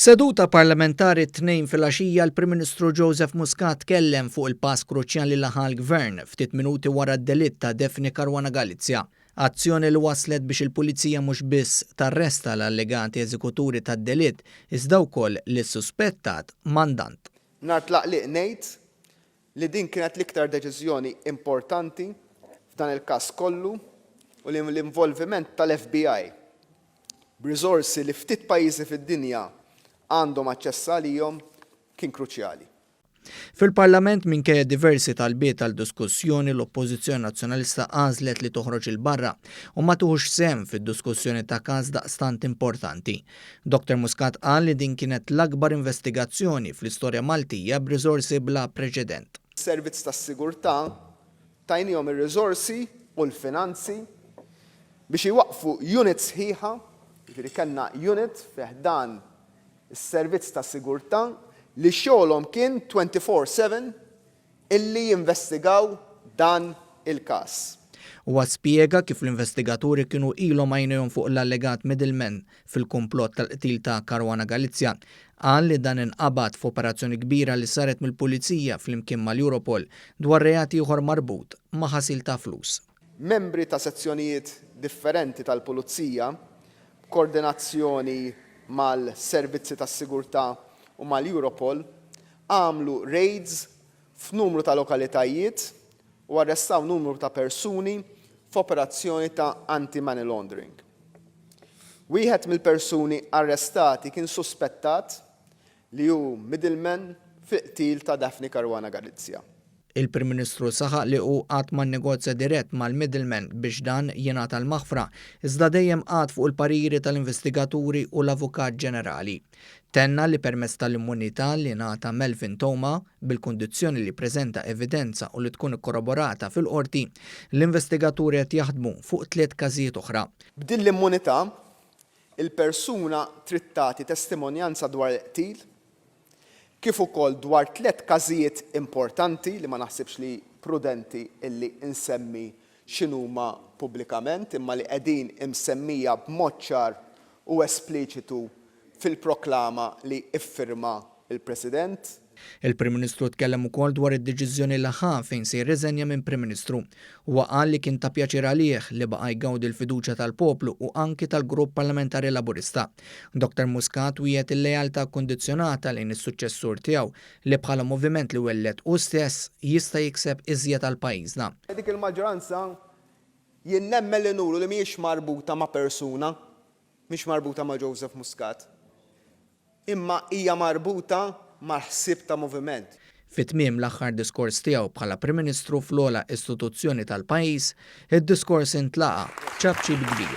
F'seduta parlamentari t-Tnejn filgħaxija l-Prim Ministru Joseph Muscat tkellem fuq il-pass kruċjali li ħa l-Gvern ftit minuti wara d-delitt ta' Daphne Caruana Galizia. Azzjoni li wasslet biex il-Pulizija mhux biss tarresta l-allegati eżekuturi tad-delitt iżda wkoll lis-suspettat mandant. Nhar tlaqliq ngħid li din kienet l-iktar deċiżjoni importanti f'dan il-każ kollu u li l-involviment tal-FBI b'riżorsi li ftit pajjiżi fid-dinja għandhom aċċess għalihom kien kruċjali. Fil-Parlament minkejja diversi talbiet għal diskussjoni l-Oppożizzjoni Nazzjonalista għażlet li toħroġ 'il barra u ma tieħux sehem fid-diskussjoni ta' każ daqstant importanti. Dottor Muscat qal li din kienet l-akbar investigazzjoni fl-istorja Maltija b'riżorsi bla preċedent. Is-Servizz tas-Sigurtà tajniehom ir-riżorsi u l-finanzi biex iwaqqfu unit sħiħa, jiġifieri kellna unit fi ħdan is-Servizz ta' Sigurtà li xogħolhom kien 24/7 illi jinvestigaw dan il-każ. Huwa spjega kif l-investigaturi kienu ilhom għajnejhom fuq l-allegat middleman fil-kumplott tal-qtil ta' Caruana Galizia. Qal li dan inqabad f'operazzjoni kbira li saret mill-Pulizija flimkien mal-Europol dwar reat ieħor marbut ma' ħasil ta' flus. Membri ta' sezzjonijiet differenti tal-Pulizija, b'koordinazzjoni mal-servizzi tas-sigurtà u mal-Europol, għamlu raids f'numru ta' lokalitajiet u arrestaw numru ta' persuni f'operazzjoni ta' anti-money laundering. Wieħed mill-persuni arrestati kien suspettat li hu middleman fil-qtil ta' Daphne Caruana Galizia. Il-Prim Ministru saħaq li hu qatt ma nnegozja dirett mal-middleman biex dan jingħata l-maħfra, iżda dejjem qagħad fuq il-pariri tal-investigaturi u l-Avukat Ġenerali. Tenna li permezz tal-immunità li ngħata Melvin Theuma, bil-kundizzjoni li jippreżenta evidenza u li tkun ikkorroborata fil-Qorti, l-investigaturi qed jaħdmu fuq tliet każijiet oħra. B'din l-immunità, il-persuna trid tagħti testimonjanza dwar il-qtil, kif ukoll dwar tlett każijiet importanti li ma naħsibx li prudenti illi nsemmi x'inhuma pubblikament imma li qegħdin imsemmija b'mod ċar u espliċitu fil-proklama li iffirma l-President. Il-Prim Ministru tkellem ukoll dwar id-deċiżjoni li ħa fejn se jirriżenja minn Prim Ministru. Huwa qal li kien ta' pjaċir għalih li baqa' jgawdi l-fiduċja tal-poplu u anki tal-Grupp Parlamentari Laburista. Dottor Muscat wiegħed il-lealtà kkundizzjonata lejn is-suċċessur tiegħu li bħala moviment li welled hu stess jista' jikseb iżjed għal pajjiżna. Dik il-maġġoranza jien nemmen li nuru li mhijiex marbuta ma' persuna, mhix marbuta ma' Joseph Muscat. Imma hija marbuta mal-ħsieb ta' moviment. Fi tmiem l-aħħar diskors tiegħu bħala Prim Ministru fl-ogħla istituzzjoni tal-pajjiż, id-diskors intlaqa' b'ċapċip kbir.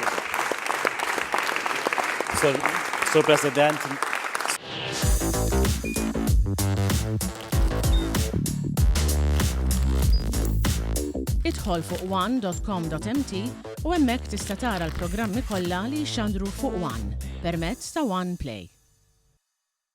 Sur President. Idħol fuq one.com.mt u hemmhekk tista' tara l-programmi kollha li jixxandru fuq One permezz ta' One Play.